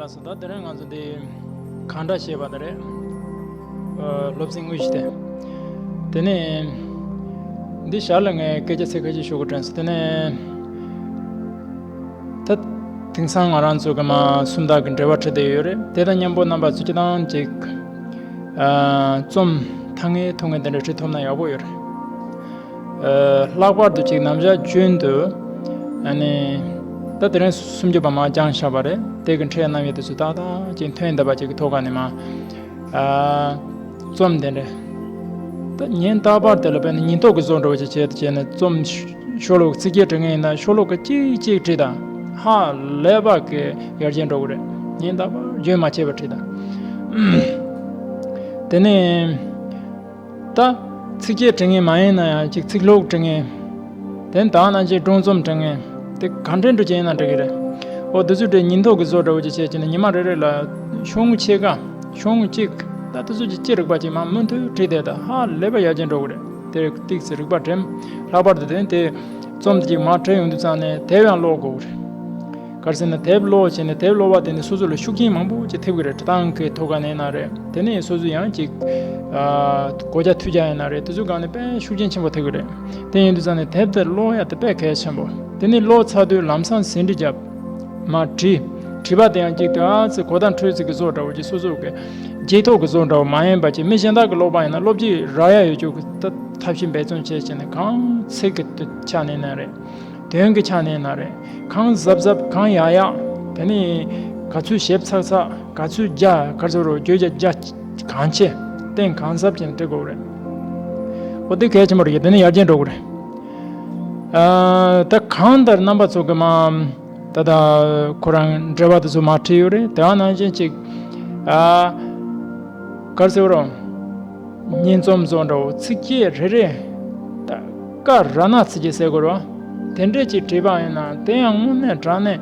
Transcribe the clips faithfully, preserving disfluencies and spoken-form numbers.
ལགས་སོ། ད་དེ་རིང་ང་ཚོ་འདི་གང་འདྲ་བཤད་པ་དེ་རེད། ཨ། སློབ་ཚན་དངོས་གཞི་དེ། དེ་ནས་འདི་ཞར་ལ་ངས་སྐད་ཆ་ཚིག་ཁ་ཤས་ཞུ་དགོས་དྲན་སོང་། དེ་ནས་ད་དེང་སང་ང་རང་ཚོ་གི་མ་སུམ་རྟགས་ཀྱི་འགྲེལ་པ་བྲིས་བསྡད་ཡོད་རེད། དེ་དང་མཉམ་པོ་རྣམ་པ་ཚོ་སྤྱིར་བཏང་ཅིག་ཨ། རྩོམ་ཐ་སྙད་ཐུང་ངུ་དེ་འདྲ་བྲིས་ཐུབ་ན་ཡག་པོ་ཡོད་རེད། ཨ། ལྷག་པར་དུ་ཅིག་ནམ་ཞག་རྒྱུན་དུ། ཨ་ནི། ད་དེ་རིང་སུམ་ཅུ་པ་མར་བརྒྱངས་བཞག་པ་རེད། དེ་གི་འཕྲོས་རྣམ་དབྱེ་དེ་ཚོ་ཏག་ཏག་ཅིག་ཐོན་བསྡད་པ་ཅིག་གི་ཐོག་ཁ་ནས་མར། ཨ། རྩོམ་དེ་འདྲ། ད་ཉིན་རྟག་པར་དེ་ལ་དཔེར་ན་ཉིན་ཐོ་གི་བཟོ་འདྲ་བོ་ཅིག་བྱས་ཏེ་བྱས་ནས་རྩོམ་ཤོ་ལོ་ཀ་ཚིགས་བཅད་འབྲི་མཁན་ཡིན་ན་ཤོ་ལོ་ཀ་གཅིག་གཅིག་བྲིས་དང་། ཧ་ལས་པ་གི་ཡར་རྒྱས་འགྲོ་གི་རེད། ཉིན་རྟག་པར་རྒྱུན་མ་ཆད་པར་བྲིས་དང་། དེ་ནས་ད་ཚིགས་བཅད་འབྲི་མཁན་མ་ཡིན་ན་ཡང་ཅིག་ཚིག་ཀློག་འབྲི་མཁན། དེ་ནས་ད་ནང་བཞིན་སྒྲུང་རྩོམ་འབྲི་མཁན། དེ་ག་འདྲ་འདྲ་ཅིག་ཡིན་ན་འགྲིག་གི་རེད། འོ་དེ་ཚོའི་གྲས་ཉིན་ཐོ་གི་བཟོ་འདྲ་བོ་ཅིག་བྱས་བྱས་ནས་ཉི་མ་རེ་རེ་ལ་ཤོག་ངོས་ཕྱེད་ཀ་ཤོག་ངོས་གཅིག་ད་དེ་ཚོ་ཅིག་ཅི་རིགས་པ་ཅིག་མར་མུ་མཐུད་བྲིས་བསྡད་ད་ཧ་ལས་པ་ཡར་རྒྱས་འགྲོ་གི་རེད། དེ་ཏོག་ཙམ་རིག་པ་སྒྲིམ། ལྷག་པར་དུ་དེ་དེ་རྩོམ་དེ་ཅིག་མར་བྲིས་ཡོང་དུས་ཙང་ནས་དེབ་ཡང་ཀློག་དགོས་གི་རེད། ག་རེ་ཟེར་ན་དེབ་ཀློག་བྱས་ནས་དེབ་ཀློག་པ་དེ་ནི་སོ་སོ་ལ་ཤུགས་རྐྱེན་མང་པོ་ཅིག་ཐེབས་ཀྱི་རེད། འབྲི་སྟངས་ཀྱི་ཐོག་ཁ་ནས་ཡིན་ན་རེད། དེ་ནས་སོ་སོ་ཡང་ཅིག་ཨ། གོ་རྒྱ་ཐོས་རྒྱ་ཡིན་ན་རེད། དེ་ཚོའི་སྒང་ནས་དཔེ་ཤུགས་རྐྱེན་ཆེན་པོ་ཐེབས་ཀྱི་རེད། དེ་ཡིན་དུས་ཙང་ནས་དེབ་དེ་ཀློག་ཡ་དེ་དཔེ་གལ་ཆེན་པོ། དེ་ནས་ཀློག་ཚར་དུས་ལམ་སང་ཟིན་བྲིས་བརྒྱབ། མར་བྲིས། བྲིས་པ་དེ་ཡང་ཅིག་ཏུ་ཨ་ཙི་གོ་བརྡ་འཕྲོད་ཚིག་གི་བཟོ་འདྲ་བོ་ཅིག་སོ་སོ་གི་རྗེས་ཐོག་གི་བཟོ་འདྲ་བོ་མ་ཡིན་པ་ཅིག་མི་གཞན་དག་གི་ཀློག་པ་ཡིན་ན་ཀློག་རྗེས་རག་ཡ་ཡོད་རྒྱུ་གི་ཐབས་ཤེས་འབད་བརྩོན་བྱས་བྱས་ནས་གང་ཚིག་གི་ཆ་ནས་ན་རེད། དོན་གྱི་ཆ་ནས་ན་རེད། གང་གཟབ་གཟབ་གང་ཡག་ཡག་དེ་ནས་ག་ཚོད་ཞིབ་ཚགས་ཚགས། ག་ཚོད་རྒྱ་ག་ཚོད་རོ་བརྗོད་བྱ་རྒྱ་གང་ཆེ། གཏིང་གང་ཟབ་ཅིག་འབྲི་དགོས་རེད། འོ་དེ་གལ་ཆེན་པོ་རེད། དེ་ནས་ཡར་རྒྱས་འགྲོ་དགོས་རེད། ཨ། ད་གང་ལྟར་རྣམ་པ་ཚོ་གི་མ། ད་ལྟ་ཁོ་རང་འགྲེལ་པ་དེ་ཚོ་མར་བྲིས་ཡོད་རེད། དེ་ནང་བཞིན་ཅིག་ཨ། ག་རེ་ཟེར་རོ། སྙན་རྩོམ་བཟོ་འདྲ་བོ་ཚིགས་བཅད་རེ་རེ། ད་ཀ་ར་ན་ཚིགས་བཅད་ཟེར་དགོས་རེད་བ། དེ་འདྲས་ཅིག་བྲིས་པ་ཡིན་ན་དེ་ཡང་དངོས་གནས་དྲང་གནས་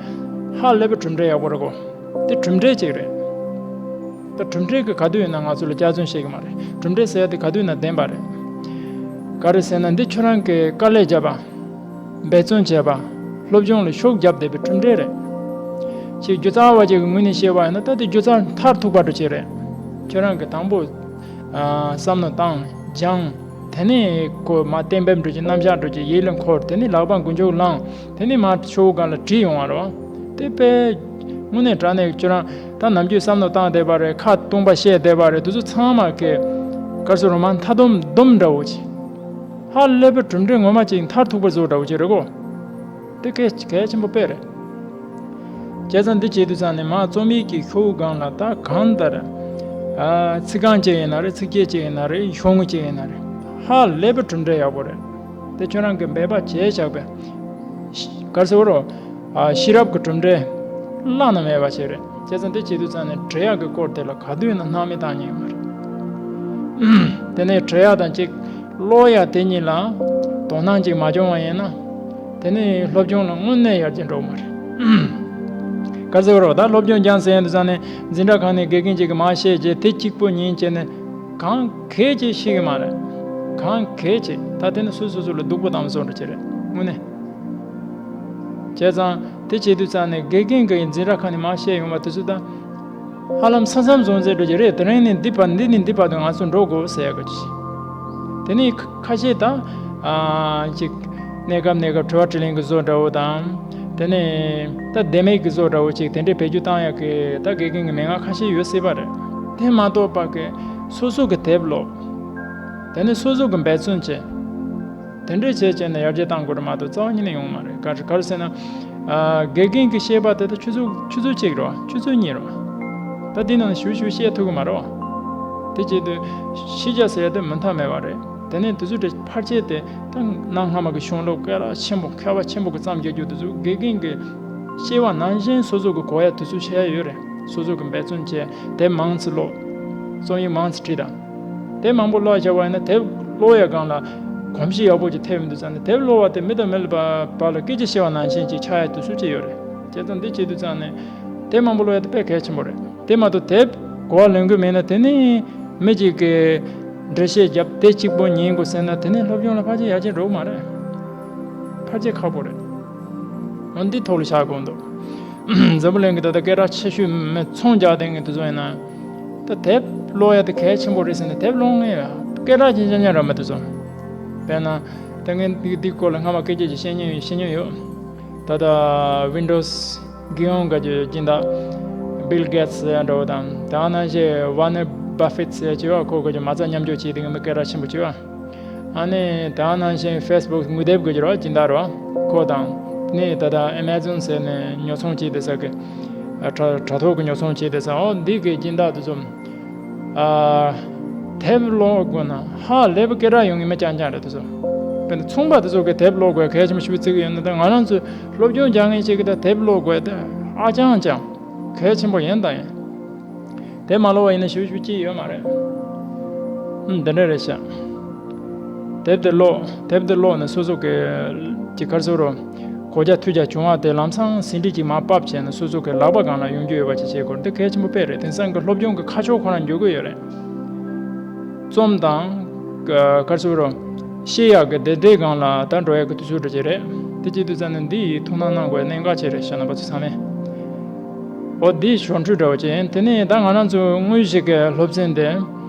ཧ་ལས་པའི་གྲུབ་འབྲས་ཡག་པོ་རེད་གོ། དེ་གྲུབ་འབྲས་ཅིག་རེད། ད་གྲུབ་འབྲས་ཀྱི་ག་དུས་ཡིན་ན་ང་ཚོ་ལ་སྐྱག་རྫུན་བཤད་ཀྱི་མ་རེད། གྲུབ་འབྲས་ཟེར་ཡ་དེ་ག་དུས་ཡིན་ན་བདེན་པ་རེད། ག་རེ་ཟེར་ན་འདི་ཁྱོད་རང་གིས་དཀའ་ལས་བརྒྱབ་པ། འབད་བརྩོན་བྱས་པ། སློབ་སྦྱོང་ལ་ཤུགས་བརྒྱབ་བསྡད་པའི་གྲུབ་འབྲས་རེད། ཅིག་སྒྱུ་རྩལ་བ་ཅིག་གི་ངོས་ནས་བཤད་པ་ཡིན་ན་ད་དེ་སྒྱུ་རྩལ་མཐར་ཐུག་པ་འདྲ་ཅིག་རེད། ཁྱོད་རང་གིས་དང་པོ། ཨ། བསམ་བློ་བཏང་། སྦྱངས། དེ་ནས་ཁོ་མར་གཏན་འབེབས་འདྲ་ཅིག་རྣམ་གཞག་འདྲ་ཅིག་ཡིད་ལ་འཁོར། དེ་ནས་ལག་པ་མགོ་མཇུག་བླངས། དེ་ནས་མར་ཤོག་བུ་སྒང་ལ་བྲིས་ཡོང་བ་རེད་བ། དེ་དཔེ་དངོས་གནས་དྲང་གནས་ཁྱོད་རང་ད་ནམ་རྒྱུན་བསམ་བློ་བཏང་བསྡད་པ་རེད། ཁ་སྟོང་པ་བཤད་བསྡད་པ་རེད། དེ་ཚོ་ཚང་མ་གི་ག་རེ་ཟེར་རོ་མ་མཐའ་སྡོམ་སྡོམ་འདྲ་བོ་ཅིག་ཧ་ལས་པའི་གྲུབ་འབྲས་ངོ་མ་ཅིག་མཐར་ཐུག་པ་བཟོ་འདྲ་བོ་ཅིག་རེད་གོ། དེ་གལ་གལ་ཆེན་པོ་དཔེ་རེད། བྱས་ཙང་འདི་བྱེད་དུས་ཙང་ནས་མར་རྩོམ་ཡིག་གི་ཤོག་བུ་སྒང་ལ་ད་གང་ལྟར། ཨ། ཚིག་རྐང་གཅིག་ཡིན་ན་རེད། ཚིགས་བཅད་གཅིག་ཡིན་ན་རེད། ཤོག་ངོས་གཅིག་ཡིན་ན་རེད། ཧ་ལས་པའི་གྲུབ་འབྲས་ཡག་པོ་རེད། དེ་ཁྱོད་རང་གིས་འབད་པ་བྱས་བཞག་པས། ག་རེ་ཟེར་རོ། ཨ། ཤེས་རབ་ཀྱི་གྲུབ་འབྲས་བླ་ན་མེད་པ་ཞིག་རེད། བྱས་ཙང་འདི་བྱེད་དུས་ཙང་ནས་འབྲི་ཡག་གི་སྐོར་དེ་ལ་ག་དུས་ཡིན་ན་སྣང་མེད་བཏང་ཉན་ཡོད་མ་རེད། དེ་ནས་འབྲི་ཡག་དང་གཅིག་ཀློག་ཡག་དེ་གཉིས་ལ་དོ་སྣང་ཅིག་མ་བྱུང་བ་ཡིན་ན། དེ་ནི་སློབ་སྦྱོང་ལ་དངོས་གནས་ཡར་རྒྱས་འགྲོ་གི་མ་རེད། ག་རེ་ཟེར་རོ། ད་སློབ་སྦྱོང་སྦྱང་ཟེར་ཡོང་དུས་ཙང་ནས་འཛིན་གྲྭ་ཁང་ནས་དགེ་རྒན་ཅིག་གིས་མར་བཤད་རྗེས་དེ་གཅིག་པོ་ཉན་བྱས་ནས་གང་གལ་ཆེ་ཤེས་ཀྱི་མ་རེད། གང་གལ་ཆེ་ད་དེ་ནི་སོ་སོ་སོ་ལ་སྡུག་པོ་བཏང་བཟོ་འདྲ་ཅིག་རེད་དངོས་གནས། བྱས་ཙང་དེ་བྱེད་དུས་ཙང་ནས་དགེ་རྒན་གྱིས་འཛིན་གྲྭ་ཁང་ནས་མར་བཤད་ཡོང་བ་དེ་ཚོ་ད། ཧ་ལམ་ས་མཚམས་བཟུང་ཚེ་འགྲོ་གི་རེད། དེ་རིང་ནས་འདི་བར་འདི་ནས་འདི་བར་དུ་ང་ཚོ་འགྲོ་དགོས་ཟེར་ཡག་གི་ཅིག་དེ་ནས་ཁ་ཁ་ཤས་ད། ཨ། ཅིག་གནས་སྐབས་གནས་སྐབས་དྲི་བ་དྲིས་ལན་གྱི་བཟོ་འདྲ་བོ་དང་། དེ་ནས་ད་ལྡེ་མིག་གི་བཟོ་འདྲ་བོ་ཅིག་དེ་འདྲའི་བེད་སྤྱོད་བཏང་ཡག་གི་ད་དགེ་རྒན་གྱི་མན་ངག་ཁ་ཤས་ཡོད་སྲིད་པ་རེད། དེ་མ་གཏོགས་པ་གི་སོ་སོ་གི་དེབ་ཀློག་དེ་ནས་སོ་སོ་གི་འབད་བརྩོན་བྱེད། དེ་འདྲས་བྱས་བྱས་ནས་ཡར་རྒྱས་གཏང་དགོས་རེད་མ་གཏོགས་རྩ་བ་ཉིད་ནས་ཡོང་གི་མ་རེད། ག་རེ་ག་རེ་ཟེར་ན། ཨ། དགེ་རྒན་གྱིས་བཤད་པ་དེ་ད་ཆུ་ཚོད་ཆུ་ཚོད་གཅིག་རེད་བ། ཆུ་ཚོད་གཉིས་རེད་བ། ད་དེ་ནང་ཞུ་ཞུ་བཤད་ཐུབ་ཀྱི་མ་རེད་བ། དེ་བྱེད་དུས་ཤེས་བྱ་ཟེར་ཡ་དེ་མུ་མཐའ་མེད་པ་རེད། དེ་ནས་དེ་ཚོ་དེ་ཕལ་ཆེར་དེ་ད་གནའ་སྔ་མ་གི་གཞུང་ལུགས་གལ་ཆེན་པོ་མཁས་པ་ཆེན་པོ་གི་བརྩམས་རྒྱག་རྒྱུ་དེ་ཚོ་དགེ་རྒན་གྱིས་བཤད་པ་ནང་བཞིན་སོ་སོ་གི་གོ་ཡ་དེ་ཚོ་བྱེད་ཡ་ཡོད་རེད། སོ་སོ་གི་འབད་བརྩོན་བྱས་དེབ་མང་ཙམ་ཀློག་རྩོམ་ཡིག་མང་ཙམ་བྲིས་དང་། དེབ་མང་པོ་ཀློག་བྱས་པ་ཡིན་ན་དེབ་ཀློག་ཡ་སྒང་ལ་གོམས་གཤིས་ཡག་པོ་ཅིག་ཐེབས་ཡོང་དུས་ཙང་ནས་དེབ་ཀློག་པ་དེ་མི་དང་མི་ལ་བར་ལ་སྐད་ཆ་བཤད་པ་ནང་བཞིན་ཅིག་ཆགས་ཡ་དུས་ཚོད་ཅིག་ཡོད་རེད། བྱས་ཙང་འདི་བྱེད་དུས་ཙང་ནས་དེབ་མང་པོ་ཀློག་ཡ་དེ་དཔེ་གལ་ཆེན་པོ་རེད། དེ་མ་གཏོགས་དེབ་གོ་བ་ལོན་གི་མེད་ན་དེ་ནི་མི་གཅིག་གིས་འགྲེལ་བཤད་བརྒྱབ་དེ་གཅིག་པོ་ཉན་དགོས་ཟེར་ན་དེ་ནི་སློབ་སྦྱོང་ལ་ཕལ་ཆེར་ཡར་རྒྱས་འགྲོ་གི་མ་རེད། ཕལ་ཆེར་ཁག་པོ་རེད། འོ་འདི་ཐོག་ལ་བཞག་དགོས་འདུག་འཛམ་བུ་གླིང་གི་ད་ལྟ་སྐད་གྲགས་ཆེ་ཤོས་མི་ཚོང་རྒྱག་མཁན་གྱི་དེ་ཚོ་ཡིན་ན། ད་དེབ་ཀློག་ཡ་དེ་གལ་ཆེན་པོ་རེད་ཟེར་ནས་དེབ་ཀློག་མཁན་ཡ་སྐད་གྲགས་ཅན་ཅན་ཅན་ར་མི་དེ་ཚོ། དཔེར་ན། ད་ངས་འདི་འདི་སྐོར་ལ་སྔ་མ་སྐད་ཆ་ཅིག་བཤད་མྱོང་ཡོད་བཤད་མྱོང་ཡོད། ད་ལྟ་Windows་རྒྱུན་ཡོངས་ག་ཅིག་སྦྱིན་བདག་Bill Gates་ཟེར་ཡ་འདྲ་བོ་དང་དེ་ནང་བཞིན་Warner Buffett་ཟེར་ཡ་ཅིག་ཡོད། ཁོ་ག་ཅིག་མ་རྩ་མཉམ་འཇོག་བྱེད་དེ་གི་མི་སྐད་གྲགས་ཆེན་པོ་ཅིག་ཡོད། ཨ་ནི་དེ་ནང་བཞིན་Facebook་དངོས་དེབ་ག་ཅིག་ར་སྦྱིན་བདག་ར་ཁོ་དང་ནི་ད་ལྟ་Amazon་ཟེར་ནས་ཉོ་ཚོང་བྱེད་དེ་ས་གི་དྲ་དྲ་ཐོག་གི་ཉོ་ཚོང་བྱེད་དེ་ས་འོ་འདི་གི་སྦྱིན་བདག་དེ་ཚོ། ཨ། དེབ་ཀློག་དགོས་ན་ཧ་ལས་པ་སྐད་གྲགས་ཡོང་གི་མི་རྐྱང་རྐྱང་རེད་དེ་ཚོ། དཔེར་ན་ཚོང་པ་དེ་ཚོ་གི་དེབ་ཀློག་དགོས་གལ་ཆེན་པོ་ཞེ་པོ་བརྩི་གི་ཡོད་ན་ད་ང་རང་ཚོ་སློབ་སྦྱོང་རྒྱག་མཁན་ཞིག་གི་ད་དེབ་ཀློག་དགོས་དེ་ཨ་ཅང་ཅང་གལ་ཆེན་པོ་ཡིན་ད་ཡིན། དེབ་མ་ཀློག་པ་ཡིན་ན་ཞེ་པོ་ཞེ་པོ་ཅིག་ཡོད་མ་རེད། ཨུམ་འདི་འདྲ་རེད་ཤག་དེབ་དེ་ཀློག་དེབ་དེ་ཀློག་ནས་སོ་སོ་གི་ཅིག་ག་རེ་ཟེར་རོ། གོ་རྒྱ་ཐོས་རྒྱ་བྱུང་བ་དེ་ལམ་སང་ཟིན་བྲིས་ཅིག་མར་ཕབ་བྱས་ནས་སོ་སོ་གི་ལག་པ་སྒང་ལ་ཡོང་རྒྱུ་ཡོད་པ་ཅིག་བྱེད་དགོས་རེད། འདི་གལ་ཆེན་པོ་དཔེ་རེད། དེང་སང་གི་སློབ་སྦྱོང་གི་ཁ་ཕྱོགས་ཁོ་རང་འགྱུར་གི་ཡོད་རེད། རྩོམ་དང་། ག་ག་རེ་ཟེར་རོ། བཤད་ཡག་གི་བདེ་བདེ་སྒང་ལ་ད་འགྲོ་ཡག་གི་དུས་ཚོད་འདྲ་ཅིག་རེད། དེ་བྱེད་དུས་ཙམ་ནས་འདི་ཡི་ཐུགས་སྣང་གནང་དགོས་གནད་འགག་ཆེ་རེད་ཤག་རྣམ་པ་ཚོ་ཚང་མས། འོ་འདི་ཞོར་འཕྲོས་འདྲ་བོ་ཅིག་ཡིན། དེ་ནས་ད་ང་རང་ཚོ་དངོས་གཞི་གི་སློབ་ཚན་དེ།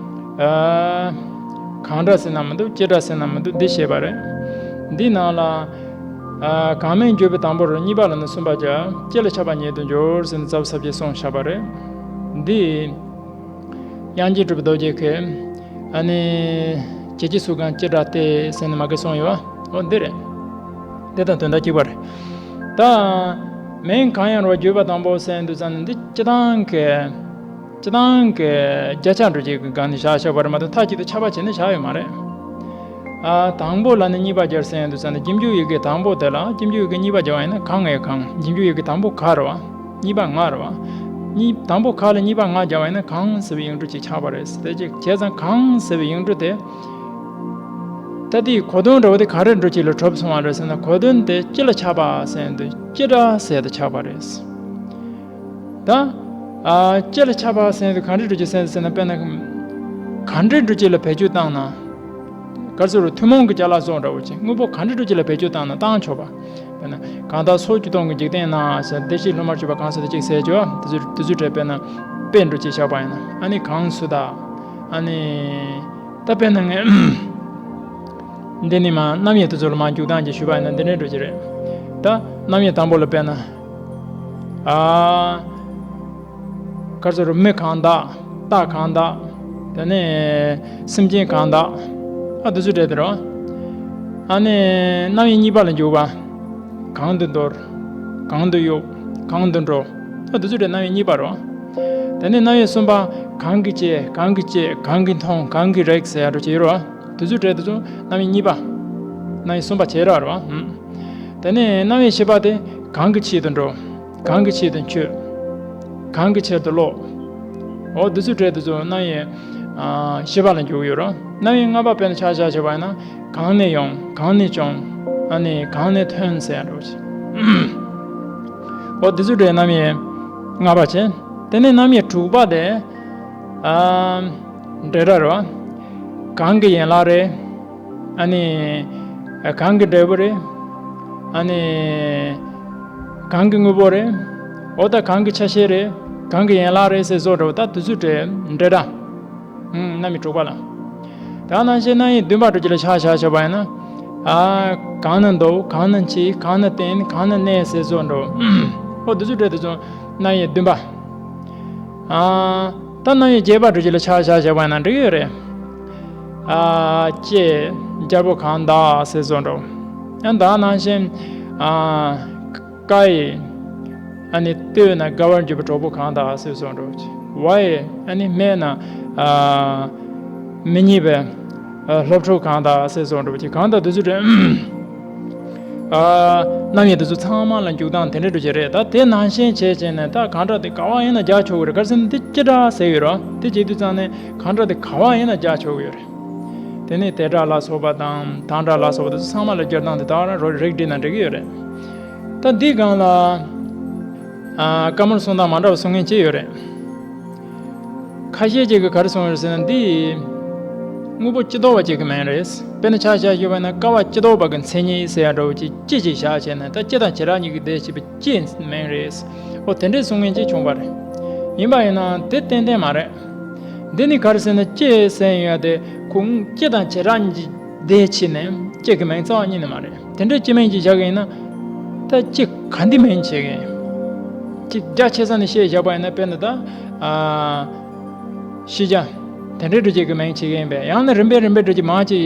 ཨ། གང་འདྲ་ཟེར་ན་མི་འདུག་ཅི་འདྲ་ཟེར་ན་མི་འདུག་འདི་བཤད་པ་རེད། འདི་ནང་ལ། ཨ། གང་མིང་བརྗོད་པའི་དང་པོར་གཉིས་པ་ལ་ནི་གསུམ་པ་སྦྱར། སྤྱི་ལ་ཁྱབ་པ་ཉིད་དུ་འགྱུར་ཟེར་ནས་རྩ་བ་ས་བཅད་གསུངས་བཞག་པ་རེད། འདི། དབྱངས་ཅན་གྲུབ་པའི་རྡོ་རྗེ་གིས། ཨ་ནི། ཇི་སྐད་སུ་གང་ཅི་འདྲ་སྟེ་ཟེར་ནས་མ་གི་གསུངས་ཡོད་པ། འོ་འདི་རེད། འདི་དང་དོན་དག་གཅིག་པ་རེད། ད། མིང་གང་ཡང་རུང་བརྗོད་པ་དང་པོ་ཟེར་དུས་ཙམ་ནས་འདི་སྤྱི་བཏང་གི་སྤྱི་བཏང་གི་བརྒྱ་ཆ་འགྲོ་བྱེད་ཀྱི་སྒང་ནས་བཞག་བཞག་པ་རེད་མ་གཏོགས་མཐའ་གཅིག་ཏུ་ཁྱབ་པ་བྱས་ནས་བཞག་ཡོད་མ་རེད། ཨ། དང་པོ་ལ་ནི་གཉིས་པ་སྦྱར་ཟེར་དུས་ཙམ་ནས་སྐྱིན་འགྱུར་ཡི་གེ་དང་པོ་དེ་ལ་སྐྱིན་འགྱུར་ཡི་གེ་གཉིས་པ་སྦྱར་བ་ཡིན་ན་གང་ངེས་གང་། སྐྱིན་འགྱུར་ཡི་གེ་དང་པོ་ག་རེད་བ། གཉིས་པ་ང་རེད་བ། གཉིས་དང་པོ་ག་ལ་གཉིས་པ་ང་སྦྱར་བ་ཡིན་ན་གང་ཟེར་བའི་ཡིག་འབྲུ་ཅིག་ཆགས་པ་རེད། དེ་ཅིག་བྱས་ཙང་གང་ཟེར་བའི་ཡིག་འབྲུ་དེ། ད་དེའི་གོ་དོན་འདྲ་བོ་དེ་ག་རེ་འགྲོ་ཅིག་ལ་གྲུབ་སོང་བ་རེད་ཟེར་ན་གོ་དོན་དེ་སྤྱི་ལ་ཁྱབ་པ་ཟེར་དུས་སྤྱི་སྒྲ་ཟེར་དུ་ཆགས་པ་རེད། ད། ཨ། སྤྱི་ལ་ཁྱབ་པ་ཟེར་དུས་གང་འདྲ་འགྲོ་ཅིག་ཟེར་ཟེར་ན་དཔེར་ན། གང་འདྲ་འགྲོ་ཅིག་ལ་བེད་སྤྱོད་བཏང་ན། ག་རེ་ཟེར་རོ། ཐུན་མོང་གི་ཅ་ལག་བཟོ་འདྲ་བོ་ཅིག་དངོས་པོ་གང་འདྲ་འགྲོ་ཅིག་ལ་བེད་སྤྱོད་བཏང་ན་བཏང་ཆོག་པ། དཔེར་ན། གང་དག་སོགས་ཀྱིས་སྟོང་གི་འཇིག་རྟེན་ན་ཟེར་བདེ་གཤེགས་སློབ་མར་གྱུར་པ་གང་ཟག་དེ་གཅིག་ཟེར་ཆོག་དེ་ཚོ་དེ་ཚོ་འདྲ་དཔེར་ན། དཔེ་འདྲ་ཅིག་བཞག་པ་ཡིན་ན་ཨ་ནི་གང་སུ་དག་ཨ་ནི། ད་དཔེར་ན་ངས། འདི་ནི་མ་རྣམ་དབྱེ་དེ་ཚོ་ལ་མ་འཇུག་སྟངས་ཀྱི་ཞུས་པ་ཡིན་ན་འདི་འདྲའི་འགྲོ་གི་རེད། ད་རྣམ་དབྱེ་དང་པོ་ལ་དཔེར་ན། ཨ། ག་རེ་ཟེར་རོ། མི་གང་དག་རྟ་གང་དག་དེ་ནས་སེམས་ཅན་གང་དག་ཨ་དེ་ཚོ་འདྲ་དེ་རེད། ཨ་ནི་རྣམ་དབྱེ་གཉིས་པ་ལ་འཇུག་པ། གང་དུ་འདོར། གང་དུ་གཡུག་གང་དུ་འགྲོ། ཨ་དེ་ཚོ་འདྲ་རྣམ་དབྱེ་གཉིས་པ་རེད། དེ་ནས་རྣམ་དབྱེ་གསུམ་པ། གང་གིས་བྱས། གང་གིས་བྱེད། གང་གིས་མཐོང་། གང་གིས་རེག་ཟེར་ཡ་འདྲ་ཅིག་ཡོད་རེད། དེ་ཚོ་འདྲ་དེ་ཚོ་རྣམ་དབྱེ་གཉིས་པ། རྣམ་དབྱེ་གསུམ་པ་བྱེ་བྲག་རེད་བ། ཧུམ། དེ་ནས་རྣམ་དབྱེ་བཞི་པ་དེ། གང་གི་ཆེད་དུ་འགྲོ། གང་གི་ཆེད་དུ་མཆོད། གང་གི་ཆེད་དུ་ཀློག་འོ་འདི་ཚོ་འདྲ་དེ་ཚོ་རྣམ་དབྱེ། ཨ། བཞི་པ་ལ་འཇུག་གི་ཡོད་རེད། རྣམ་དབྱེ་ལྔ་པ་དཔེར་ན་ཆ་བཞག་བྱས་པ་ཡིན་ན། གང་ནས་ཡོང་། གང་ནས་བྱུང་། ཨ་ནི་གང་ནས་ཐོན་ཟེར་ཡ་འདྲ་བོ་ཞིག་འོ་འདི་ཚོ་འདྲ་རྣམ་དབྱེ་ལྔ་པ་བྱས། དེ་ནས་རྣམ་དབྱེ་དྲུག་པ་དེ། ཨ། འབྲེལ་སྒྲ་རེད་བ། གང་གི་ཡན་ལག་རེད། ཨ་ནི། གང་གི་འབྲས་བུ་རེད། ཨ་ནི། གང་གི་དངོས་པོ་རེད། འོ་ད་གང་གི་ཆ་ཤས་རེད། གང་གི་ཡན་ལག་རེད་ཟེར་བཟོ་འདྲ་བོ་ད་དེ་ཚོ་འདྲ་འབྲེལ་སྒྲ། ཨང་། རྣམ་དབྱེ་དྲུག་པ་ལ། ད་ནང་བཞིན་རྣམ་དབྱེ་བདུན་པ་འདྲ་ཅིག་ལ་ཆ་བཞག་བྱས་པ་ཡིན་ན། ཨ། གང་ན་འདུག་གང་ན་མཆིས། གང་ན་བསྟན། གང་ན་གནས་ཟེར་བཟོ་འདྲ་བོ། འོ་དེ་ཚོ་འདྲ་དེ་ཚོ་རྣམ་དབྱེ་བདུན་པ། ཨ། ད་རྣམ་དབྱེ་བརྒྱད་པ་འདྲ་ཅིག་ལ་ཆ་བཞག་བྱས་པ་ཡིན་ན་འགྲིག་གི་ཡོད་རེད། ཨ། ལྕེ། རྒྱལ་པོ་གང་དག་ཟེར་བཟོ་འདྲ་བོ། ཡང་ད་ནང་བཞིན། ཨ། ཀ་ཡི། ཨ་ནི་སྟོད་ན་དགའ་བར་འགྱུར་བའི་གྲོགས་པོ་གང་དག་ཟེར་བཟོ་འདྲ་བོ། ཝ་ཡི། ཨ་ནི་སྨད་ན། ཨ། མི་ཉེས་པའི། ཨ། སློབ་ཕྲུག་གང་དག་ཟེར་བཟོ་འདྲ་བོ་ཅིག་གང་དག་དེ་ཚོ་འདྲ། ཨ། རྣམ་དབྱེ་དེ་ཚོ་ཚང་མ་ལ་འཇུག་སྟངས་དེ་འདྲ་འདྲ་ཅིག་རེད། ད་དེ་ནང་བཞིན་བྱས་བྱས་ནས་ད་གང་དྲག་དེ་ག་བ་ཡིན་ན་རྒྱག་ཆོག་གི་རེད། ག་རེ་ཟེར་ན་འདི་སྤྱི་སྒྲ་ཟེར་ཡོད་རེད། དེ་བྱེད་དུས་ཙང་ནས་གང་དྲག་དེ་ག་བ་ཡིན་ན་རྒྱག་ཆོག་གི་ཡོད་རེད། དེ་ནས་དེ་སྒྲ་ལ་སོགས་པ་དང་དང་སྒྲ་ལ་སོགས་པ་དེ་ཚོ་ཚང་མ་ལ་སྦྱར་སྟངས་དེ་ད་ག་རང་རིགས་བསྒྲིལ་ན་འགྲིག་གི་ཡོད་རེད། ད་འདི་སྒང་ལ། ཨ། བཀའ་མོལ་གསུང་སྟངས་མ་འདྲ་བ་གསུང་མཁན་ཅིག་ཡོད་རེད། ཁ་ཤས་ཅིག་གིས་ག་རེ་གསུངས་ཡོད་རེད་ཟེར་ན་འདི། དངོས་པོ་སྤྱི་ལྡོག་པ་ཅིག་གི་མིང་རེད། དཔེར་ན་ཆ་བཞག་ཞུས་པ་ན་ཀ་བ་སྤྱི་ལྡོག་པ་གི་མཚན་ཉིད་ཟེར་ཡ་འདྲ་བོ་ཅིག་སྤྱི་ཅིག་བཞག་བྱས་ན་ད་སྤྱི་དང་བྱེ་བྲག་གཉིས་ཀྱི་སྡེ་བྱེད་པའི་སྤྱིའི་མིང་རེད། འོ་དེ་འདྲའི་གསུང་མཁན་ཅིག་བྱུང་བ་རེད། ཡིན་པ་ཡིན་ན་དེ་ཏན་ཏན་མ་རེད། འདི་ནི་ག་རེ་ཟེར་ན་སྤྱི་ཟེར་ཡོད་དེ་ཁོ་སྤྱི་དང་བྱེ་བྲག་གཉིས་སྡེ་ཕྱེ་ནས་སྤྱི་གི་མིང་རྩ་བ་ཉིད་ནས་མ་རེད། དེ་འདྲའི་སྤྱི་མིང་ཅིག་བཞག་གི་ཡིན་ན་ད་སྤྱི་ག་འདི་མིང་བྱེད་ཀྱི་ཡིན། ཅིག་རྒྱ་ཆེ་ས་ནས་བཤད་བཞག་པ་ཡིན་ན་དཔེར་ན་ད་ཨ། ཤེས་བྱ། དེ་འདྲའི་སྒྲུབ་བྱེད་ཀྱི་མིང་བྱེད་ཀྱི་ཡིན་པས། ཡང་ན་རིམ་པས་རིམ་པས་སྒྲུབ་བྱེད་མང་ཅིག་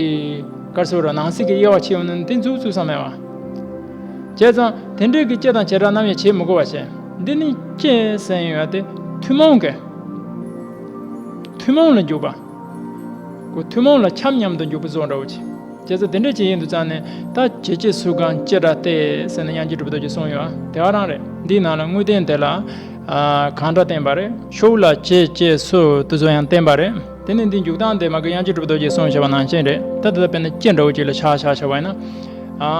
གར་སོགས་ར་ནང་གསེས་ཀྱི་དབྱེ་བ་ཕྱེ་ཡོང་ན་དེ་འཛུགས་བཙུགས་ས་མེད་པ། བྱས་ཙང་དེ་འདྲའི་གི་སྤྱི་དང་བྱེ་བྲག་རྣམ་དབྱེ་བྱེད་མི་དགོས་པ་བྱས། འདི་ནི་སྤྱི་ཟེར་ཡོད་དེ་ཐུན་མོང་གི། ཐུན་མོང་ལ་འཇུག་པ། ཁོ་ཐུན་མོང་ལ་ཁྱབ་མཉམ་དུ་འཇུག་པ་བཟོ་འདྲ་བོ་ཅིག་བྱས་ཙང་དེ་འདྲ་ཅིག་ཡིན་དུས་ཙང་ནས་ད་ཇི་སྤྱི་སུ་གང་སྤྱི་སྒྲ་སྟེ་ཟེར་ནས་དབྱངས་ཅན་གྲུབ་པའི་རྡོ་རྗེས་གསུངས་ཡོད། དེ་ག་རང་རེད། འདིའི་ནང་ལ་དངོས་བསྟན་དེ་ལ་ཨ་གང་སྒྲ་བསྟན་པ་རེད། ཤོ་ལ་ཇི་སྤྱི་སུ་དེ་ཚོ་ཡང་བསྟན་པ་རེད། དེ་ནས་འདི་འཇུག་སྟངས་དེ་མ་གི་དབྱངས་ཅན་གྲུབ་པའི་རྡོ་རྗེས་གསུངས་བཞག་པ་ནང་བཞིན་རེད། ད་དེ་ལ་དཔེར་ན་སྤྱི་འདྲ་བོ་ཅིག་ལ་ཆ་བཞག་བཞག་པ་ཡིན་ན། ཨ་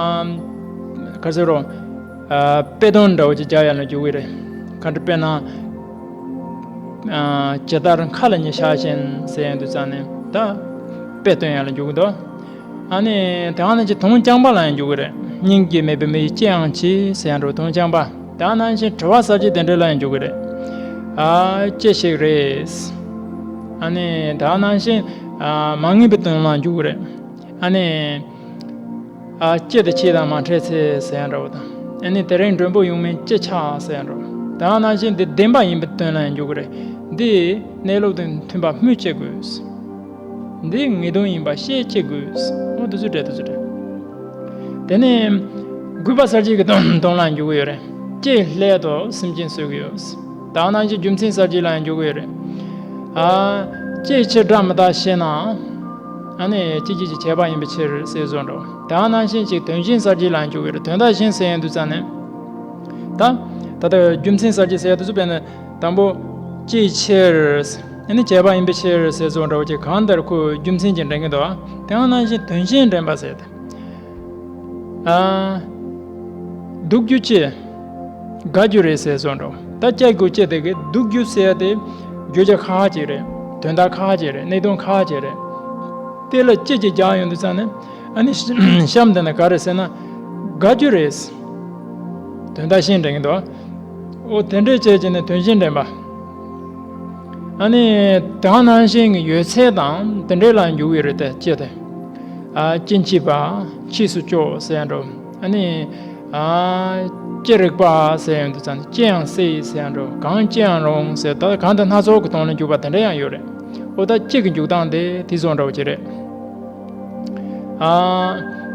ག་ཟེར་རོ། ཨ་དཔེ་དོན་འདྲ་བོ་ཅིག་རྒྱག་ཡ་ལ་འཇུག་གི་རེད། ག་འདྲ་དཔེར་ན། ཇི་ལྟར་མཁའ་ལ་ཉི་ཤར་བཞིན་ཟེར་ཡོང་དུས་ཙང་ནས་ད་དཔེ་སྟོན་ཡ་ལ་འཇུག་གི་འདུག་ཨ་ནི་དེ་ག་ནང་བཞིན་དུང་རྐྱང་པ་ལ་ཡང་འཇུག་གི་རེད། སྙིང་རྗེ་མེད་པའི་མི་ཡི་སྤྱི་ཡང་བྱེད་ཟེར་ཡ་འདྲ་བོ་དུང་རྐྱང་པ། དེ་ག་ནང་བཞིན་དྲི་བ་གསལ་བྱེད་དེ་འདྲ་ལ་ཡང་འཇུག་གི་རེད། ཨ་སྤྱི་ཞིག་རེད། ཨ་ནི་དེ་ག་ནང་བཞིན་ཨ་མ་ངེས་པའི་དོན་ལ་འཇུག་གི་རེད། ཨ་ནི། ཨ་སྤྱི་དེ་ཁྱེད་དང་མ་འཕྲད་ཚེ་ཟེར་ཡ་འདྲ་བོ་དང་། ཨ་ནི་དེ་རིང་མགྲོན་པོ་ཡོང་མིན་ཅི་ཆ་ཟེར་ཡ་འདྲ་བོ། དེ་ག་ནང་བཞིན་དེ་བདེན་པ་ཡིན་པའི་དོན་ལ་ཡང་འཇུག་གི་རེད། འདི་གནས་ལུགས་དང་མཐུན་པ་སྨོས་ཅི་དགོས། འདི་ངེས་དོན་ཡིན་པ་ཤེས་ཅི་དགོས། འོ་དེ་ཚོ་འདྲ་དེ་ཚོ་འདྲ། དེ་ནས་དགོས་པ་གསལ་བྱེད་ཀྱི་དོན་དོན་ལ་ཡང་འཇུག་གི་ཡོད་རེད། ཅི་སླད་དུ་སེམས་ཅན་གསོད་ཀྱི་ཡོད། དེ་ག་ནང་བཞིན་རྒྱུ་མཚན་གསལ་བྱེད་ལ་ཡང་འཇུག་གི་ཡོད་རེད། ཨ། ཅིའི་ཕྱིར་སྒྲ་མི་རྟག་ཤེ་ན། ཨ་ནི་ཅི་ཅི་ཅི་བྱས་པ་ཡིན་པའི་ཕྱིར་ཟེར་བཟོ་འདྲ། དེ་ག་ནང་བཞིན་ཅིག་དོན་གཞན་གསལ་བྱེད་ལ་ཡང་འཇུག་གི་རེད། དོན་དག་གཞན་ཟེར་ཡོང་དུས་ཙང་ནས། ད། ད་ལྟ་རྒྱུ་མཚན་གསལ་བྱེད་ཟེར་ཡ་དེ་ཚོ་དཔེར་ན་དང་པོ། ཅིའི་ཕྱིར། ཨ་ནི་བྱས་པ་ཡིན་པའི་ཕྱིར་ཟེར་བཟོ་འདྲ་བོ་ཅིག་གང་ལྟར་ཁོ་རྒྱུ་མཚན་ཅིག་འདྲེན་གྱི་འདུག་དེ་ག་ནང་བཞིན་དོན་གཞན་འདྲེན་པ་ཟེར་ཏེ། ཨ། སྡུག་རྒྱུ་ཅི། དགའ་རྒྱུ་རེད་ཟེར་བཟོ་འདྲ། ད་སྐྱེ་དགུ་སྐྱེ་དེ་གི་སྡུག་རྒྱུ་ཟེར་ཏེ། རྒྱུ་ཆ་ཁག་ཅིག་རེད། དོན་དག་ཁག་ཅིག་རེད། གནད་དོན་ཁག་ཅིག་རེད། དེ་ལ་ཅི་ཅི་རྒྱག་ཡོང་དུས་ཙང་ནས། ཨ་ནི་གཤམ་དེ་ན་ག་རེ་ཟེར་ན། དགའ་རྒྱུ་རེད། དོན་དག་གཞན་འདྲེན་གྱི་འདུག་འོ་དེ་འདྲས་བྱས་བྱས་ནས་དོན་གཞན་འདྲེན་པ། ཨ་ནི་དེ་ག་ནང་བཞིན་གྱི་ཡོད་ཚད་དང་དེ་འདྲས་ལ་འཇུག་ཡོད་རེད་དེ་ཅི་དེ། ཨ་ཅི་མཆིས་པ། མཆིས་སུ་ལྕོགས་ཟེར་འགྲོ། ཨ་ནི། ཨ་ཅི་རིགས་པ་ཟེར་ཡོང་དུས་ཙང་ཅི་ཡང་སྲིད་ཟེར་འགྲོ། གང་ཅི་ཡང་རུང་ཟེར་ད་གང་དུ་སྣ་ཚོགས་ཀྱི་དོན་ལ་འཇུག་པ་དེ་འདྲ་ཡང་ཡོད་རེད། ཨོ་ད་ཅི་གི་འཇུག་སྟངས་དེ་དེ་བཟོ་འདྲ་བོ་ཅིག་རེད། ཨ་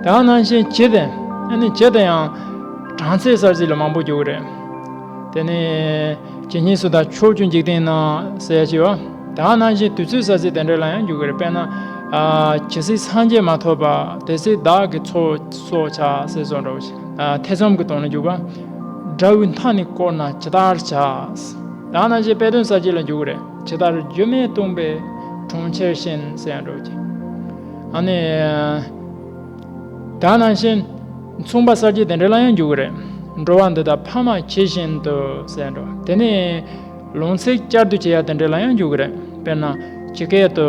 དེ་ག་ནང་བཞིན་ཇི་དེ། ཨ་ནི་ཇི་དེ་ཡང་གྲངས་ཚད་གསལ་བྱེད་ལ་མང་པོ་འཇུག་གི་རེད། དེ་ནས་ཇི་སྙེད་སུ་དག་ཕྱོགས་བཅུའི་འཇིག་རྟེན་ན་ཟེར་ཡ་ཅིག་ཡོད། དེ་ག་ནང་བཞིན་དུས་ཚོད་གསལ་བྱེད་དེ་འདྲ་ལ་ཡང་འཇུག་གི་རེད། དཔེར་ན། ཨ་ཇི་སྲིད་སངས་རྒྱས་མ་ཐོབ་པ་དེ་སྲིད་བདག་གི་ཚོགས་གསོག་བྱ་ཟེར་བཟོ་འདྲ་བོ་ཞིག་ཨ་ཐེ་ཚོམ་གྱི་དོན་ལ་འཇུག་པ། དགྲ་བོའི་མཐའ་ནི་བསྐོར་ན་ཇི་ལྟར་བྱ། དེ་ག་ནང་བཞིན་དཔེ་དོན་གསལ་བྱེད་ལ་འཇུག་གི་རེད། ཇི་ལྟར་སྒྱུ་མས་སྟོང་པའི་གྲོང་ཁྱེར་བཞིན་ཟེར་ཡ་འདྲ་བོ་ཅིག་ཨ་ནི། དེ་ག་ནང་བཞིན་མཚུངས་པ་གསལ་བྱེད་དེ་འདྲ་ལ་ཡང་འཇུག་གི་རེད། འགྲོ་བ་འདི་དག་ཕ་མ་ཇི་བཞིན་དུ་ཟེར་འགྲོ། དེ་ནས་ལུང་ཚིག་བསྐྱར་ཟློས་བྱེད་ཡ་དེ་འདྲ་ལ་ཡང་འཇུག་གི་རེད། དཔེར་ན་ཇི་སྐད་དུ།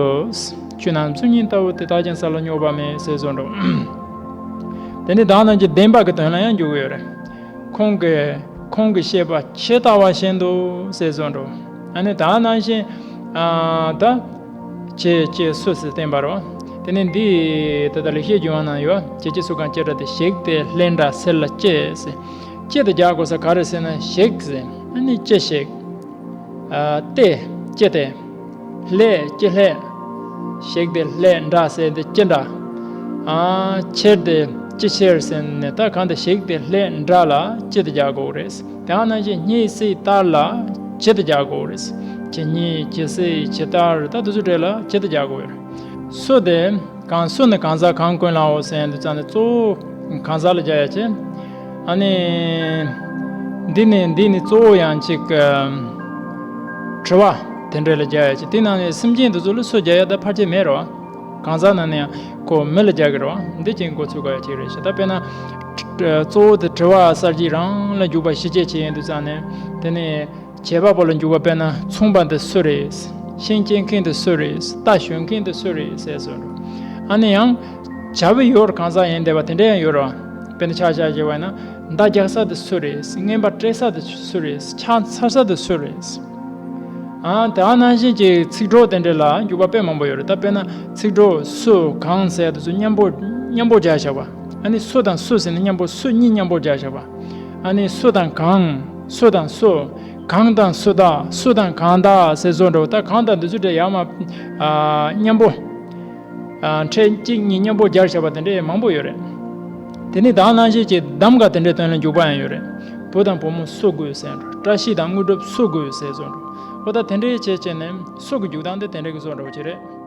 ཆོས་རྣམས་གཟུགས་བརྙན་ལྟ་བུ་དེ་དག་ཀྱང་གསལ་ལ་རྙོག་པ་མེད་ཟེར་བཟོ་འགྲོ། དེ་ནས་དེ་ག་ནང་བཞིན་བདེན་པ་གི་དོན་ལ་ཡང་འཇུག་གི་ཡོད་རེད། ཁོང་གིས་ཁོང་གིས་བཤད་པ་ཇི་ལྟ་བ་བཞིན་དུ་ཟེར་བཟོ་འགྲོ། ཨ་ནི་དེ་ག་ནང་བཞིན་ཨ་ད། ཇི་ཇི་སུ་ཟེར་བསྟན་པ་རེད། དེ་ནས་འདི་ད་ལྟ་ལེགས་བཤད་ལྗོན་དབང་ན་ཡོད། ཇི་སྐད་སུ་གང་ཇི་སྒྲ་སྟེ། ཞིག་སྟེ་ལྷའི་སྒྲ་ཟེར་ལ་ཅི་ཟེར། ཅི་དེ་རྒྱག་དགོས་ས་ག་རེ་ཟེར་ན་ཞིག་ཟེར། ཨ་ནི་ཅི་ཞིག་ཨ་སྟེ། ཅི་སྟེ། ལྷའི་ཅི་ལྷའི། ཞིག་སྟེ་ལྷའི་སྒྲ་ཟེར་ཏེ་ཅི་སྒྲ། ཨ་ཕྱིར་ཏེ་ཅི་ཕྱིར་ཟེར་ནས་ད་གང་དེ་ཞིག་སྟེ་ལྷའི་སྒྲ་ལ་ཅི་དེ་རྒྱག་དགོས་རེད། དེ་ག་ནང་བཞིན་སྙེད་སྲིད་ལྟར་ལ་ཇི་དེ་རྒྱག་དགོས་རེད། ཇི་སྙེད་ཇི་སྲིད་ཇི་ལྟར་ད་དེ་ཚོ་འདྲ་ལ་ཇི་དེ་རྒྱག་དགོས་རེད། སུ་དེ། གང་སུ་ནི་གང་ཟག་གང་ཀུན་ལའོ་ཟེར་ཡ་འདི་ཙང་ནི་གཙོ་བོ་གང་ཟག་ལ་རྒྱག་ཡ་ཅེ། ཨ་ནི། འདི་ནི་འདི་ནི་གཙོ་བོ་ཡང་ཅིག་དྲི་བ་དེ་འདྲ་ལ་རྒྱག་ཡ་ཅེ། དེ་ནང་ནས་སེམས་ཅན་འདི་ཚོ་ལ་སུ་རྒྱག་ཡ་ད་ཕལ་ཆེར་མེད་རོ། གང་ཟག་ནང་ནས་ཡང་ཁོ་མི་ལ་རྒྱག་གི་རོ། འདི་ཅིག་འགོ་ཚུགས་དགོས་ཡ་ཅིག་རེད་ཤག་ད་དཔེར་ན། གཙོ་བོ་དེ་དྲི་བ་གསལ་བྱེད་རང་ལ་འཇུག་པ་གཞི་བྱས་བྱས་ཡིན་དུས་ཙང་ནས་དེ་ནས། བྱེད་པ་པོ་ལ་འཇུག་པ་དཔེར་ན་མཚུངས་པ་འདི་སུ་རེད། ཤིང་སྐྱེལ་མཁན་དེ་སུ་རེད། རྟ་ཞོན་མཁན་དེ་སུ་རེད་ཟེར་བཟོ་འདྲ། ཨ་ནི་ཡང་བྱ་བའི་ཡུལ་གང་ཟག་ཡིན་བསྡད་པ་དེ་འདྲ་ཡང་ཡོད་རེད་བ། དཔེར་ན་ཆ་བཞག་བྱས་པ་ཡིན་ན་མདའ་རྒྱག་ས་དེ་སུ་རེད། རྔན་པ་སྤྲད་ས་དེ་སུ་རེད། ཕྱག་འཚལ་ས་དེ་སུ་རེད། ཨ་དེ་ནང་བཞིན་གྱི་ཚིག་གྲོགས་དེ་འདྲ་ལ་འཇུག་པ་དཔེ་མང་པོ་ཡོད་རེད། ད་དཔེར་ན་ཚིག་གྲོགས་སུ་གང་ཟེར་དེ་ཚོ་མཉམ་པོ་མཉམ་པོ་སྦྱར་བཞག་པ། ཨ་ནི་སུ་དང་སུ་ཟེར་ནས་མཉམ་པོ་སུ་གཉིས་མཉམ་པོ་སྦྱར་བཞག་པ། ཨ་ནི་སུ་དང་གང་། སུ་དང་སུ། གང་དང་སུ་དག་སུ་དང་གང་དག་ཟེར་བཟོ་འདྲ་བོ། ད་གང་དང་འདི་ཚོ་འདྲ་ཡར་མར་ཨ་མཉམ་པོ། ཨ་ཕྲད་གཅིག་གཉིས་མཉམ་པོ་སྦྱར་བཞག་པ་དེ་འདྲ་མང་པོ་ཡོད་རེད། དེ་ནི་ད་ནང་བཞིན་གྱི་གདམ་ག་དེ་འདྲའི་དོན་ལ་འཇུག་པ་ཡང་ཡོད་རེད། བུ་དང་བུ་མོ་སུ་དགོས་ཟེར་འགྲོ། བཀྲ་ཤིས་དང་དངོས་གྲུབ་སུ་དགོས་ཟེར་བཟོ་འགྲོ། འོ་ད་དེ་འདྲའི་བྱས་བྱས་ནས་སུ་གི་འཇུག་སྟངས་དེ་དེ་འདྲའི་གི་བཟོ་འདྲ་བོ་ཅིག་རེད།